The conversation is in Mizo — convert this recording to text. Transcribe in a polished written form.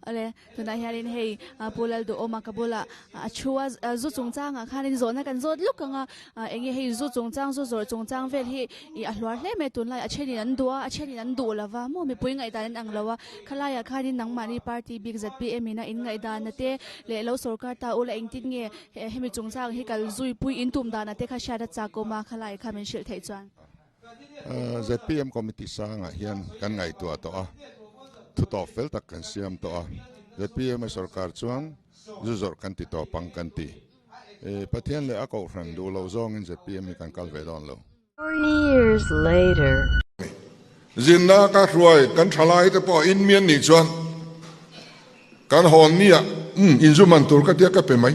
Awle, tunah hianin hei Pu Lalduhawma ka bulah a thu a, zu chungchangah khanin zawhna kan zawt luk ang a, enge hei zu chungchang, zu zawrh chungchang vel hi ih a hluar hle mai tunlai a thenin an duh a, a thenin an duh lo va, maw mipui ngaihdan an ang lo a, khalaiah khanin nangmahni party bik zpm in a in ngaihdan te leh lo sorkar ta ula engtin nge hemi chungchang hi kal zui pui in tum dan te kha hriat a chak awm a, khalai kha min hrilh theih chuan. Zpm committee sangah hian kan ngaihtuah tawh a, thu tawp fel tak kan siam tawh a. Zpm a sorkar chuan zu zawrh kan ti tawp ang kan ti. Pathian leh a kohhran duh loh zawngin zpm hi kan kal ve dawn lo. Years later. Zinna ka hruai kan thalai te pawh in mian nih chuan kan hawn nia inzu man tur ka tia ka pe mai.